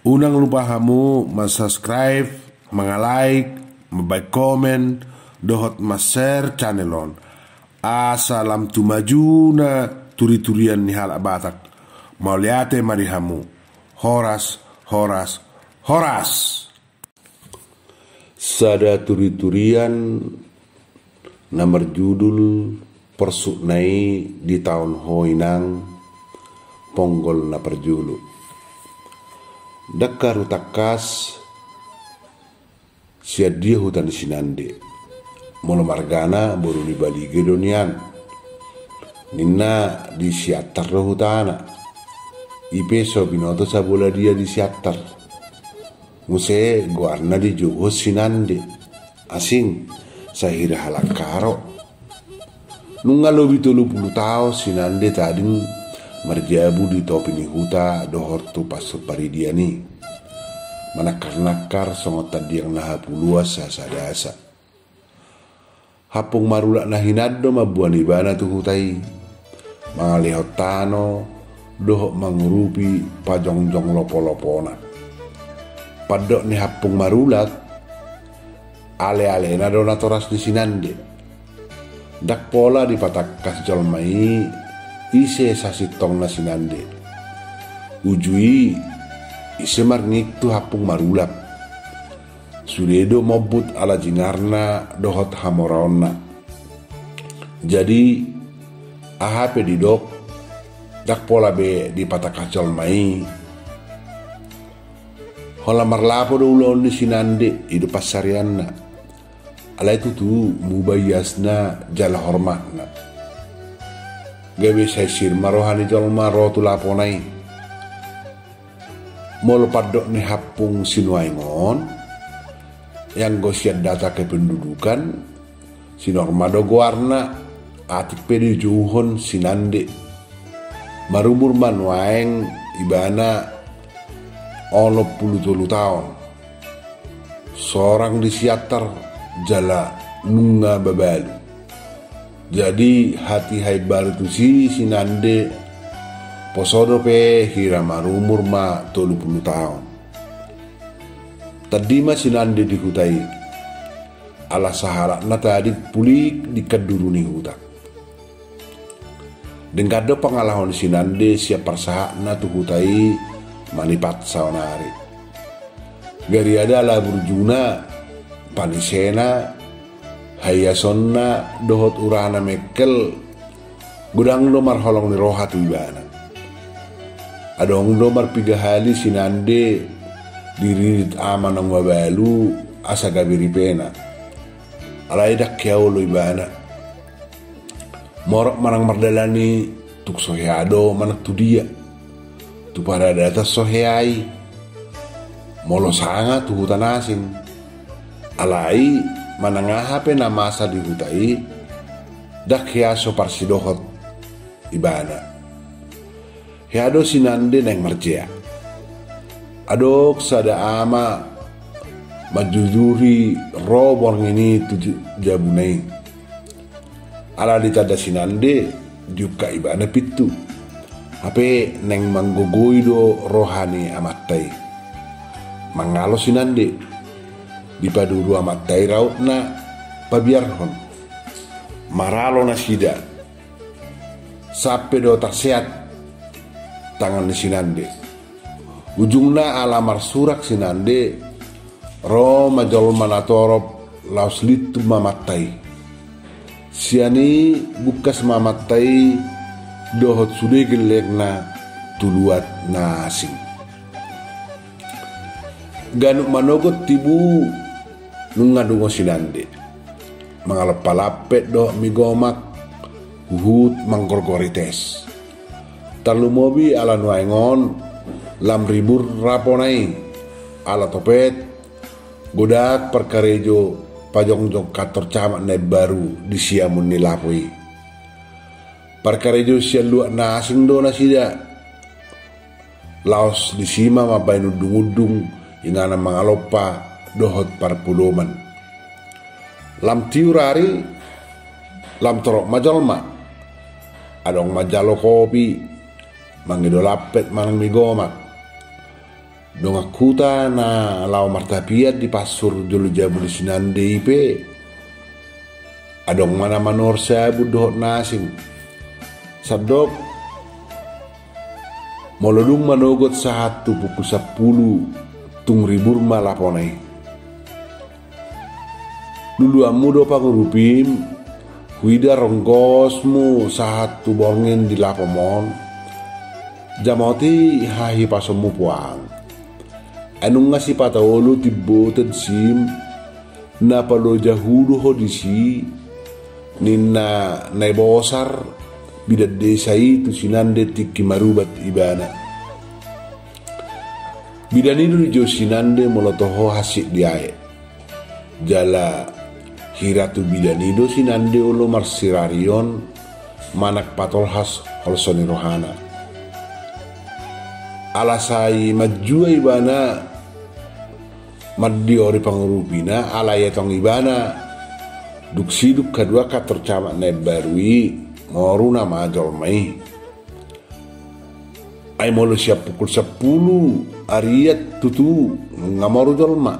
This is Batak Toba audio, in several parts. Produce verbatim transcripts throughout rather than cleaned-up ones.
Unang lupa hamu ma-subscribe, manga-like, mambaen komen, dohot ma-share channel on. Asa lam tu majuna turi-turian ni halak Batak. Mauliate ma di hamu. Horas, horas, horas! Sada turi-turian na marjudul Porsukna i ditaon ho inang, ponggol na parjolo. Ndang haru tangkas sian dia huta ni si Nande. Molo margana boru ni Balige do nian, ninna, di Siantar do hutana. I pe so binoto sabola dia di Siantar. Muse goarna dijouhon si Nande. Asing, sahira halak Karo. Nunga lobi tolu pulu taon si Nande tading marjabu di topi ni huta dohot tu pansur paridian i. Manangkar-nangkar songon tandiang na hapuluan sasa dasa. Hampung Marulak na hinan do mamboan ibana tu huta i, mangalehon tano dohot mangurupi pajongjong lopo-lopona. Pandok ni Hampung Marulak, ale-alena do natoras ni si Nande. Ndang pola dipatangkas jolma i ise sasintongna si Nande. Uju i, ise marnging tu Hampung Marulak. Sude do mombut ala jingarna dohot hamoraonna. Jadi, aha pe didok, ndang pola be dipatangkas jolma i. Holan marlapo do ulaon ni si Nande, i do pansarianna. Alai tutu muba iasna jala hormatna. Gabe sai sir ma roha ni jolma ro tu lapona i. Molo pandok ni Hampung sinuaeng on, anggo sian data kependudukan, si Norma do goarna, atik pe dijouhon si Nande. Marumur ma nuaeng ibana onom pulu tolu taon. Sorang di Siantar jala nunga mabalu. Jadi hatiha imbaru tusi si Nande, poso dope hira marumur ma tolu pulu taon. Tandi ma si Nande di huta i. Ala sahalakna tading pulik di kanduru ni huta. Denggan do pangalaho ni si Nande sian parsahatna tu huta i manipat saonari. Gariada ala burjuna, panisena, haiasonna dohot urana mengkel, godang do marholong ni roha tu ibana. Adong do marpiga hali si Nande diririt ama naung mabalu asa gabe ripena. Alai ndang hea olo ibana. Morot manang mardalani tung so hea do manang tu dia. Tu paradatan so hea i. Molo sanga tu huta na asing. Alai manang aha pe na masa di huta i, ndang hea so parsidohot ibana. Hea do si Nande naeng marjea. Adong sada ama manjujuri ro borngin i tu jabuna i. Ala ditanda si Nande, diungkap ibana pintu. Hape naeng manggogoi do roha ni amanta i. Mangalo si Nande. Dipaduru amanta i rautna, pabiarhon. Maralo nasida. Sampe do tarseat tangan ni si Nande. Ujungna ala marsurak si Nande, ro ma jolma na torop laos lintu ma amanta i. Sian i bungkas ma amanta i dohot sude gellengna tu luat na asing. Ganup manogot tibu nunga dungo si Nande. Mangalompa lampet dohot mi gomak, huhut manggorgori tes. Tarlumobi ala nuaeng on, lam ribur rapona i, ala topet, godang parkarejo pajongjong kantor camat na imbaru di siamun ni lapo i. Parkarejo sian luat na asing do nasida. Laos disi ma mambaen undung-undung, inganan mangalompa, dohot parpodoman. Lam tiur ari, lam torop ma jolma. Adong manjalo kopi, mangido lampet manang mi gomak. Dongan huta na laho martapian di pansur jolo jabu ni si Nande i pe, adong ma na manuhor sabun dohot na asing. Sandok, molo dung manogot sahat tu pukul sampulu, tung ribur ma lapona i. Luluanmu do pangurupim, huida ronggosmu sahat tu borngin di lapom on. Jamoti hahipasonmu puang. Ai nunga sipata olo timboten sim, na paloja hu do ho disi, ninna Nai Bosar, bidan desa i tu si Nande tingki marubat ibana. Bidan i do dijou si Nande molo toho hansit di aek. Jala hira tu bidan i do si Nande olo marsirarion manang patolhas holso ni rohana. Ala sai manjua ibana mandiori pangurupina, alai etong ibana dung sidung haduan kantor camat na imbaru i, moru nama jolma i. Ai molo sian pukul sampulu arian tutu nunga moru jolma.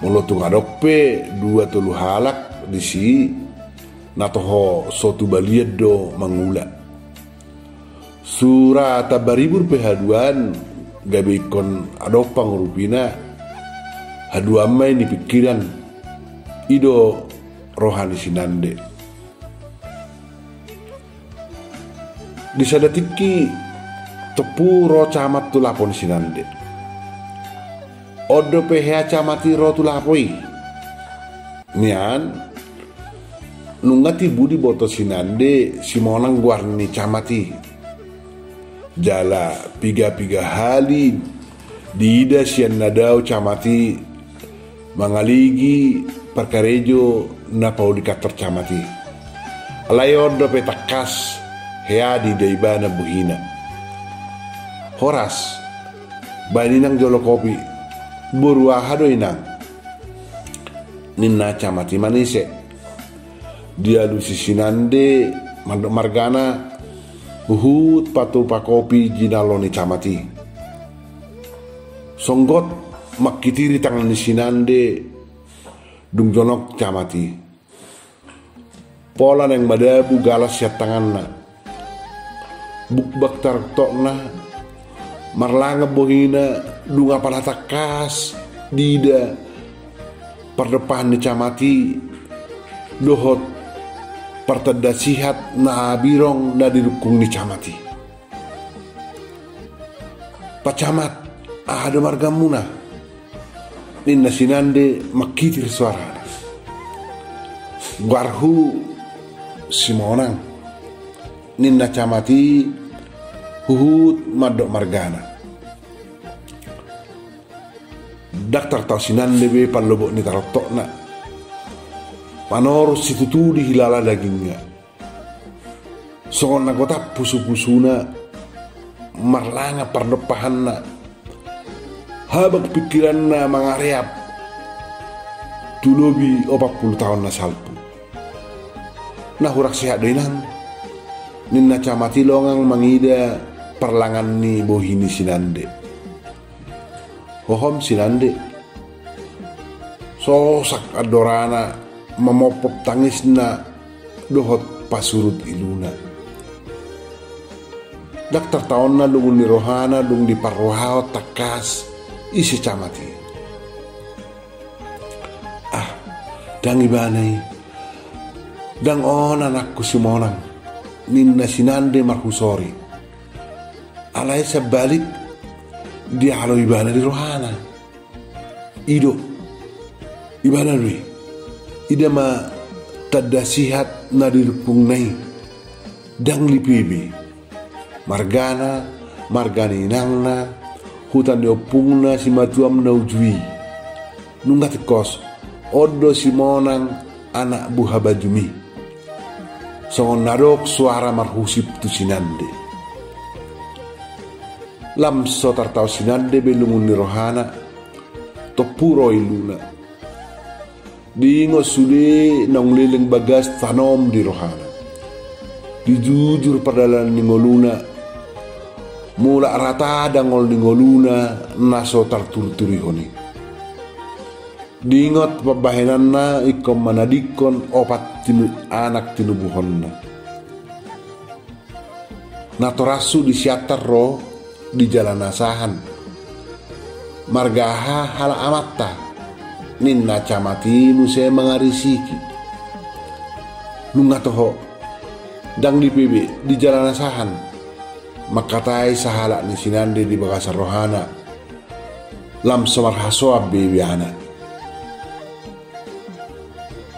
Molo tung adong pe dua tolu halak disi, na toho so tu balian do mangula. Sura tamba ribur pe haduan, gabe ingkon adong pangurupina, haduan ma i ni pingkiran. I do roha ni si Nande. Di sada tingki tompu ro camat tu lapo ni si Nande. On dope hea camat i ro tu lapo i, nian. Nunga tibu diboto si Nande si Monang goar ni camat i. Jala piga-piga hali diida sian na dao camat i mangaligi parkarejo na pauli kantor camat i. Alai on dope tangkas hea diida ibana bohina. "Horas, baen inang jolo kopi. Boru aha do inang?" ninna camat i manise. Dialusi si Nande mandok margana huhut patupa kopi jinalo ni camat i. Songgot mangkitiri tangan ni si Nande, dung jonok camat i. Pola naeng madabu galas sian tanganna. Bukbak taroktokna, marlangan bohina, dung apala tangkas diida pardompahan ni camat i dohot partanda sihat na abirong na di rungkung ni camat i. "Pak Camat, aha do margamuna?" ninna si Nande mangkitir soarana. "Goarhu si Monang," ninna camat i huhut mandok margana. Ndang tartaon si Nande be pallobok ni taroktokna. Panorus situtu dihilala dagingna. Songon na gotap pusupusuna, marlangan pardompahanna. Habang pingkiranna mangareap tu lobi opat pulu taon na salpu. "Na hurang sehat do inang?" ninna camat i longang mangida parlangan ni bohi ni si Nande. Hohom si Nande. Sosak andorana, mamophop tangisna dohot pasurut iluna. Ndang tartaonna lungun ni rohana dung diparrohahon tangkas ise camat i. "Ah, ndang ibana i. Ndang on anakku si Monang," ninna si Nande marhusori. Alai sambalik dialo ibana di rohana. "I do, ibana do i. Ida ma tanda sihat na di rungkungna i. Ndang lipe be. Margana, marga ni inangna, huta ni ompungna simatuam na uju i. Nunga tingkos, on do si Monang anak buha bajum i." Songon na dok soara marhusip tu si Nande. Lam so tartaon si Nande be lungun ni rohana, tompu ro iluna. Diingot sude naung leleng bagas tanom di rohana. Dijujur pardalanan ni ngoluna, Mulak rata dangol ni ngoluna na so tarturiturihon i. Diingot pambahenanna ingkon manadingkon opat tinu-, anak tinubuhonna. Natorashu di Siantar ro di jala na sahan. Marga aha halak amanta? Ninna camat i muse mangarisiki. Nunga toho, ndang dipe be, di jala na sahan. Mangkatai sahalak ni si Nande di bagasan rohana. Lam so marhasoan be ibana.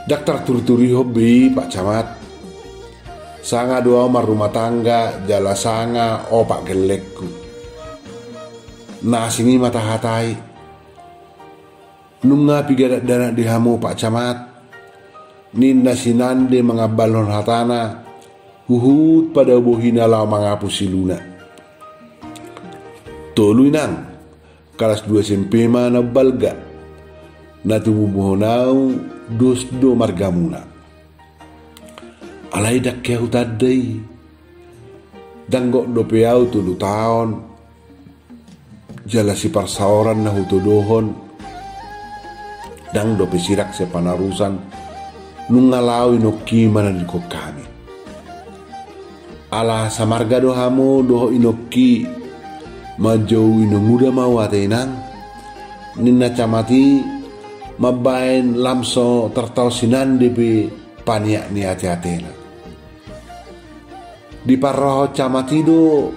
Ndang tarturiturihon be i, Pak Camat. Sanga do ahu marrumah tangga jala sanga opat gellengku. Na asing i ma tahatai. Nunga piga dakdanak di hamu, Pak Camat? Ninna si Nande mangambalhon hatana, huhut padao bohina laho mangapus iluna. Tolu, Inang. Kalas dua S M P ma na umbalga. Na tinubuhon ahu dos do margamuna. Alai ndang hea hutanda i. Ndang gok dope ahu tolu taon. Jala siparsaoran na hutodohon. Ndang dope sirang sian panarusan. Nunga laho inongki manadingkon hami. Ala samarga do hamu dohot inongki, manjou inonguda ma ahu ate, Inang. Ninna camat i mambahen lam so tartaon si Nande be paniak ni ateatena. Diparrohahon camat i do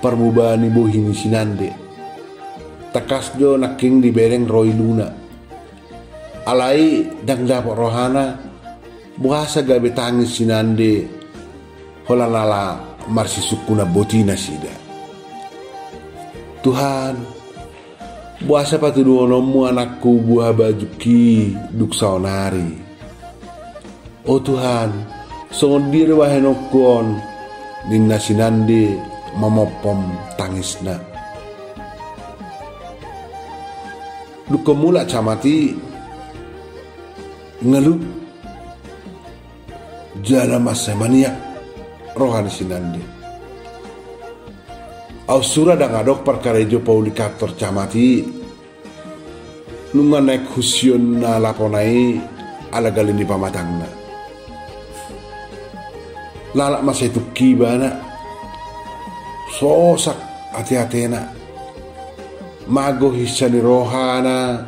parmubaan ni bohi ni si Nande. Tangkas do nangkin dibereng ro iluna. Alai ndang dapot rohana, boasa gabe tangis si Nande, holan ala marsisungkunan boti nasida. Tuhan, boasa patuduhononmu anakku buha bajungki dung saonari? O Tuhan, songon dia do bahenonku on, ninna si Nande mamophom tangisna. Dungkon mulak camat i, ngaluk jala mansai maniak roha ni si Nande. Aut sura ndang adong parkarejo pauli kantor camat i, nunga naeng husionna lapona i ala gale ni pamatangna. Lalap mansai tungki ibana, sosak ateatena. Mago hinsa ni rohana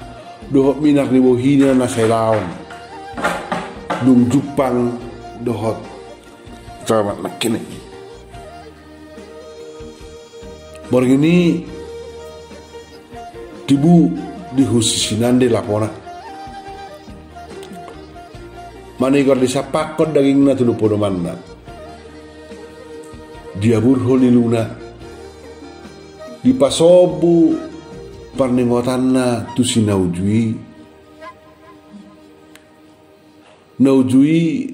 dohot minar ni bohina na sai laon. Dung jumpang dohot camat nangkin i, borngin i tibu dihusi si Nande lapona. Manigor disampakhon dagingna tu podomanna. Diaburhon iluna. Dipasombu parningotanna tu si na uju i. Na uju i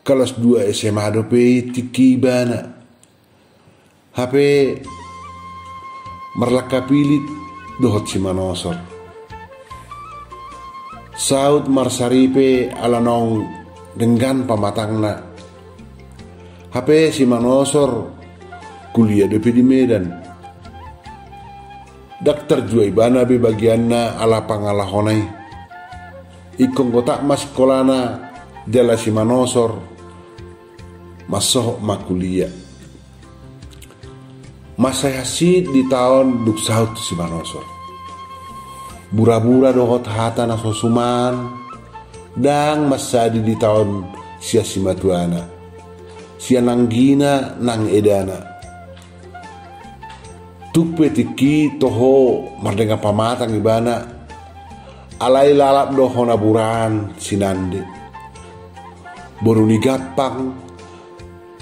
kalas dua S M A dope i tingki ibana. Hape marlangka pilit dohot si Manosor. Saut marsaripe ala naung denggan pamatangna. Hape si Manosor kuliah dope di Medan. Ndang tarjua ibana be bagianna ala pangalahona i. Ingkon gotap ma sikolana jala si Manosor mansohot ma kuliah. Mansai hansit di taon dung saut si Manosor. Burabura dohot hata na so suman, ndang mansadi di taon sian simatuana, sian anggina nang edana. Tung pe tingki toho mardenggan pamatang ibana, alai lalap do hona buraan si Nande. Boru ni gampang,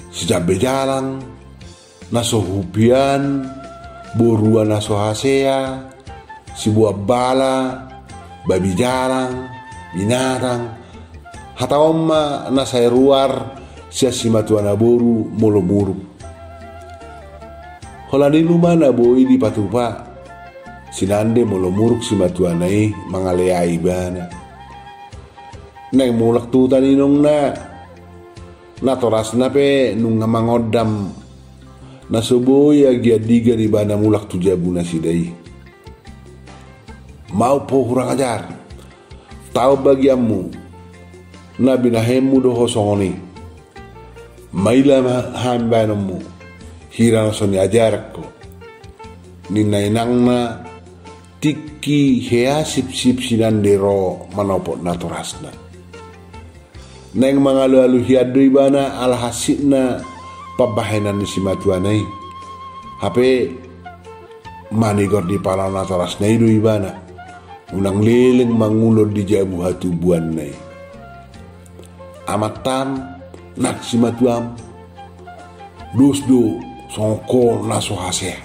sijambe jalang, na so hupian, borua na so hasea, siboan bala, babi jalang, binatang, hata on ma na sai ruar sian simatuana boru molo muruk. Holan i numa na boi dipatupa si Nande molo muruk simatuana i mangaleai ibana. Naeng mulak tu huta ni inongna. Natorasna pe nunga mangondam Na so boi agia digan ibana mulak tu jabu nasida i. Maup ho hurang ajar. Taon bagianmu. Na binahenmu do ho songon i. Maila ma hami baenonmu. Hira na so niajaran ho. Ninna inangna tingki hea sipsip si Nande ro manopot natorasna. Naeng mangalualu hian do ibana ala hansitna pambahenan ni simatuana i. Hape manigor di pala natorasna i do ibana. Unang leleng mangulon di jabu hatubuanna i. Amantam, nang simatuam, dos do songon ho na so hasea.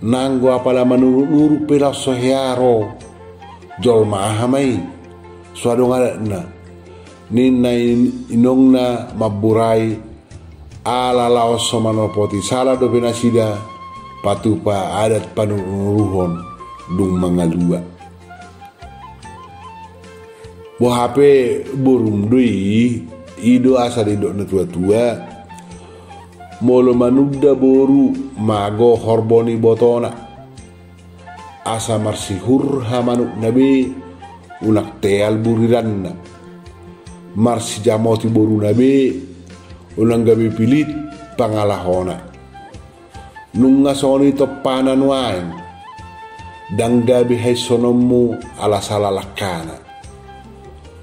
Nanggo apala manuruk-nuruk pe laos so hea ro. Jolma aha ma i? So adong adatna. Ninna in-, inongna mamburai ala laos so manopoti sala dope nasida patupa adat panuruk-nurukhon dung mangalua. Boha pe borum do i, i do asa didok na tua-tua. Molo manunda boru mago horbo ni botona. Asa marsihurha manukna be unang teal buriranna. Marsijamoti boruna be unang gabe pilit pangalahona. Nunga songon i tompana nuaeng. Ndang gabe haisononmu ala sala langkana.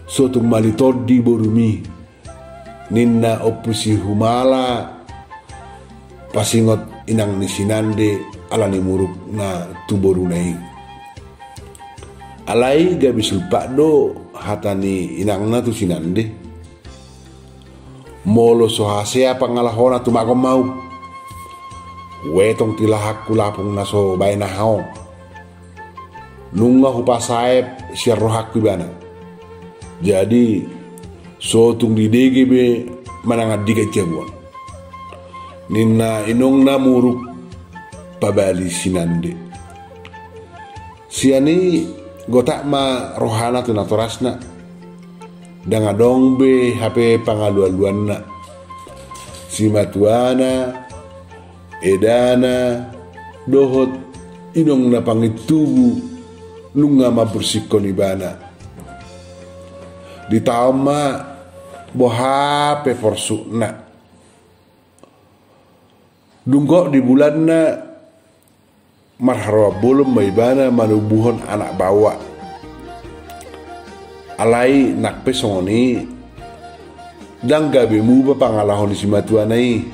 Sotung mali tondi borumi. Ninna Ompu si Humala pasingot inang ni si Nande ala ni murukna tu boruna i. Alai gabe sulpak do hata ni inangna tu si Nande. Molo so hasea pangalahona tumagon ma au. Huetong tilahanku lapung na so baen aha on. Nunga hupasaep sian rohangku ibana. Jadi sotung didege be manang andigan jabu on. Ninna inongna muruk pabali si Nande. Sian i gotap ma rohana tu natorasna. Ndang adong be hape pangalualuanna. Simatuana, edana, dohot inongna pangintubu nunga mambursikkon ibana. Ditaon ma boha pe porsukna. Dung gok di bulanna marharoan bolon ma ibana manubuhon anak baoa. Alai nang pe songon i ndang gabe muba pangalaho ni simatuana i.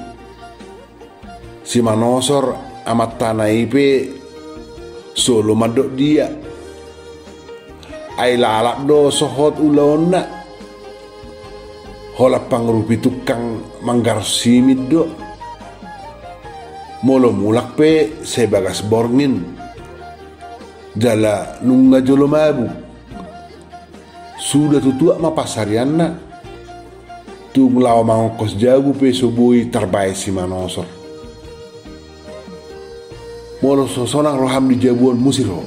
Si Manosor amantana i pe solo mandok dia. Ai lalap do so hot ulaonna. Holan pangurupi tukang manggaros simit do. Molo mulak pe sai bagas borngin. Jala nunga jolo mabuk. Suda tutuak ma pansarianna. Tung laho mangongkos jabu pe so boi tarbaen si Manosor. Molo so sonang roham di jabu on, musir ho.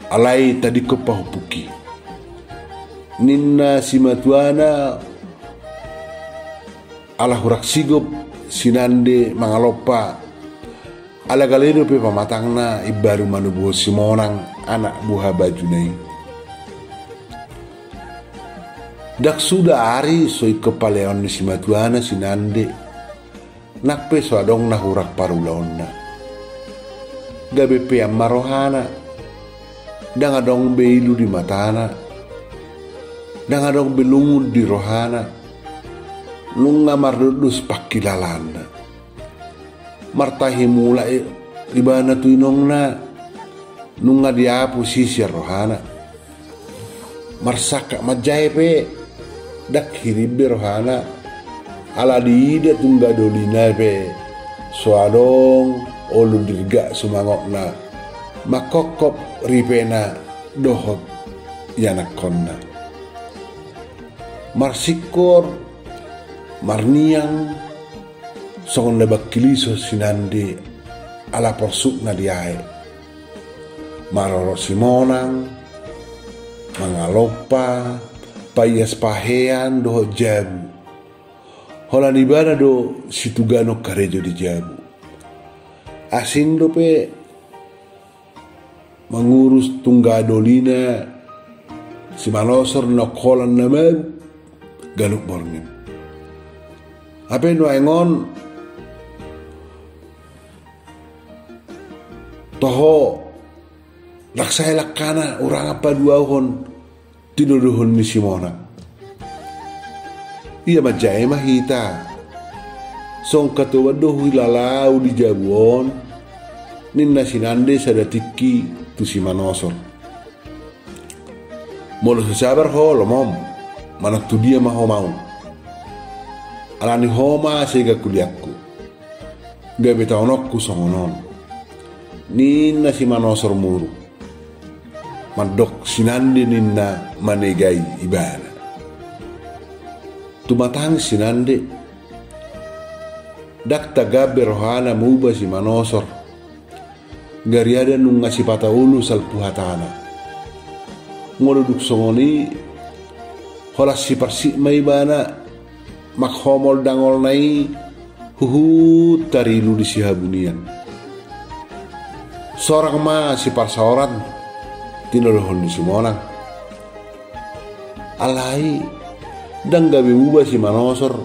Alai tadingkon pahompungki, ninna simatuana. Ala hurang sigop si Nande mangalompa. Ala gale dope pamatangna imbaru manubuhon si Monang anak buha bajuna i. Ndang suda ari so ingkon paleaon ni simatuana si Nande. Nang pe so adong na hurang parulaonna. Gabe pean ma rohana. Ndang adong be ilu di matana. Ndang adong be lungun di rohana. Nunga mardusdus pangkilalaanna. Martahi mulak i-, ibana tu inongna. Nunga diapus i sian rohana. Marsangkap manjae pe ndang hirim be rohana. Ala diida tungga dolina pe so adong olo dirgak sumangotna mangkophop ripena dohot ianakhonna. Marsingkor, marniang, songon na bangkilison si Nande ala porsukna diae. Marorot si Monang, mangalompa, paias pahean dohot jabu. Holan ibana do situganon karejo di jabu. Asing dope mangurus tungga dolina si Manosor na holan na mabuk ganup borngin. Hape nuaeng on toho, ndang sae langkana, hurang paduahon tinodohon ni si Monang. Ia manjae ma hita. Songon hatoban do huhilala ahu di jabu on, ninna si Nande sada tingki tu si Manosor. Molo so sabar ho, lomom, manang tu dia ma ho maun. Alani ho ma sega kuliangku. Gabe taononku songon on, ninna si Manosor muruk. Mandok si Nande ninna manegai ibana. Tumatangis si Nande. Ndang tagan be rohana muba si Manosor. Gariada nunga sipata olo salpu hatana. Molo dung songon i, holan siparsik ma ibana manghomol dangolna i huhut tarilu di sihabunian. Sorang ma siparsaoran tinodohon ni si Monang. Alai ndang gabe muba si Manosor,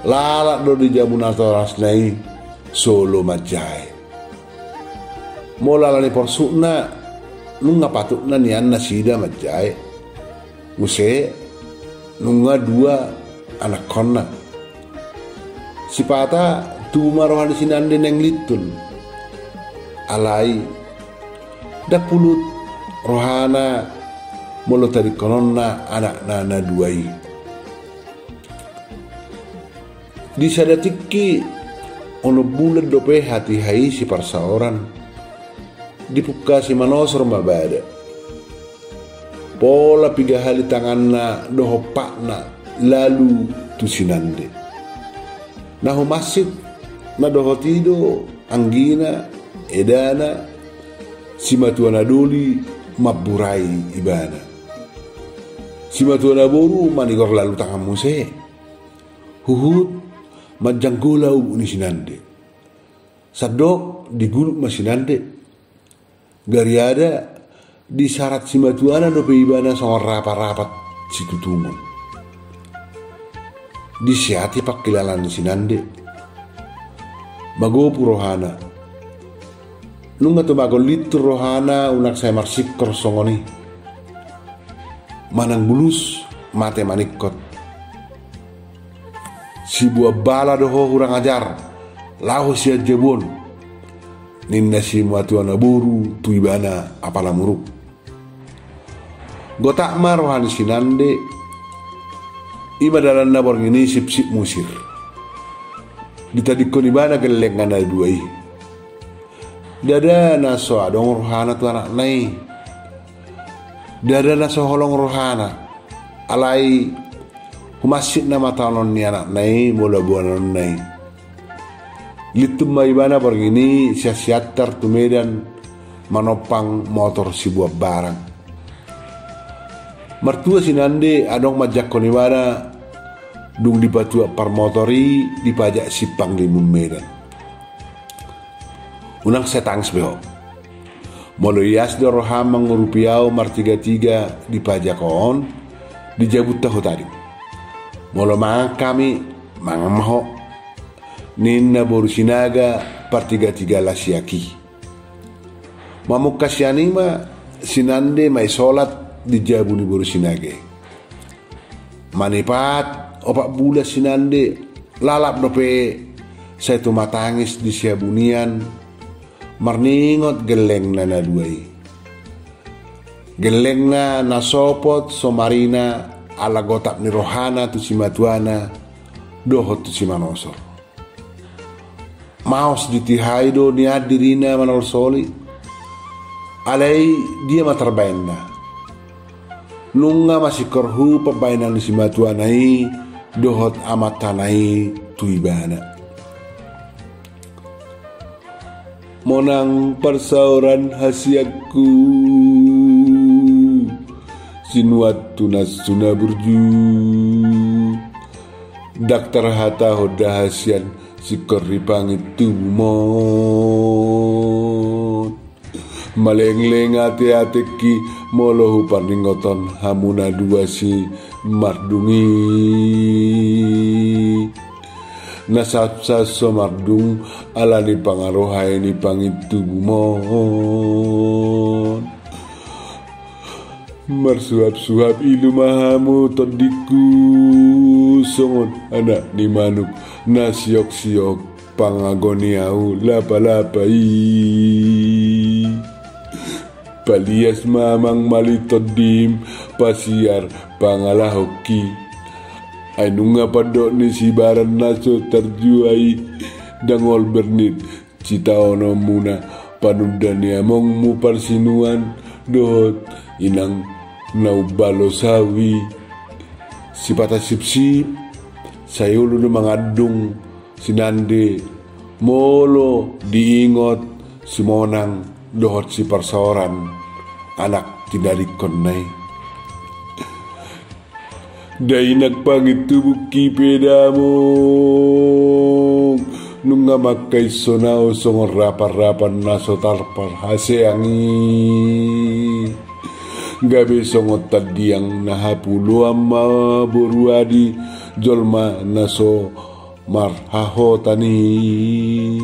lalap do di jabu natorasna i, so olo manjae. Molo alani porsukna, nunga patutna nian nasida manjae. Muse, nunga dua anakkonna. Sipata tubu ma roha ni si Nande naeng lintun. Alai ndang pulut rohana molo tadingkononna anakna na dua i. Di sada tingki onom bulan dope hatiha i siparsaoran. Dipungka si Manosor ma bada. Pola piga hali tanganna dohot patna lalu tu si Nande. Na humansitna dohot i do anggina, edana, simatua na doli mamburai ibana. Simatua na boru manigor lalu tangan muse. Huhut manjanggola ubuk ni si Nande. Sandok diguluk ma si Nande. Gariada disarat simatuana dope ibana songon rapa-rapat situtungon. Disehati pangkilalaan ni si Nande. Magopu rohana. Nunga tumagon lintun rohana unang sai marsingkor songon i. Manang bulus mate maningkot. Sibuan bala do ho hurang ajar, laho sian jabu on, ninna simatua na boru tu ibana apala muruk. Gotap ma roha ni si Nande, i ma dalanna borngin i sipsip musir. Ditadingkon ibana gellengna na dua i. Ndada na so adong rohana tu anakna i. Ndada na so holong rohana. Alai humansitna ma taonon ni anakna i molo boanonna i. Lintun ma ibana borngin i sian Siantar tu Medan manompang motor sibuan barang. Martua si Nande adong manjangkon ibana dung dipatuat parmotor i di pajak Simpang Limun Medan. Unang sai tangis be ho. Molo ias do roham mangurupi ahu martiga-tiga di pajak on, di jabunta hutading. Molo mangan hami, mangan ma ho, ninna boru Sinaga partiga-tiga lasiak i. Mamungka sian i ma si Nande maisolat di jabu ni boru Sinaga i. Manipat opat bulan si Nande, lalap dope sai tumatangis di sihabunian, marningot gellengna na dua i. Gellengna na sopot so marina ala gotap ni rohana tu simatuana dohot tu si Manosor. Maos ditihai do nian dirina manolsoli. Alai dia ma tarbaenna? Nunga masingkorhu pambaenan ni simatuana i dohot amantana i tu ibana. Monang parsaoran hasianku, sinuan tu nasu na burju. Ndang tarhatahon da hasian singkor ni pangintubumon. Maleangleng ateatengki molo huparningothon hamu na dua si Mardung i. Na sahat so Mardung ala ni pangarohai ni pangintubumon. Marsuhapsuhap ilu ma hamu tondingku songon anak ni manuk na sioksiok pangago ni ahu lapalapa i. Palias ma amang mali tondim pasiar pangalahonki. Ai nunga pandok ni sibaran na so tarjua i, dangol bernit sitaononmuna panunda ni amongmu parsinuan dohot inang na umbalos ahu i. Sipata sipsip sai olo do mangandung sinande molo diingot simonang dohot siparsaoran anak tinadingkonna i. Dainang pangintubungki pe damang nunga mangkaishon ahu songon rapanrapan na so tarparhaseang i. Gabe songon tandiang na hapuloan ma boru adi jolma na so marhahotan i.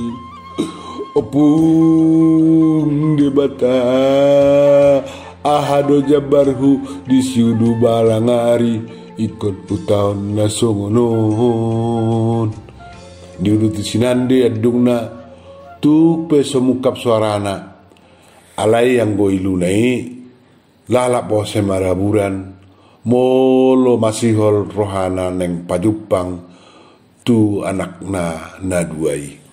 Ompung Debata, aha do jambarhu di siudu balang ari ingkon hutaon na songon on? Diuduti sinande andungna, tung pe so mungkap soarana. Alai anggo iluna i lalap ose maraburan molo masihol rohana naeng pajumpang tu anakna na dua i.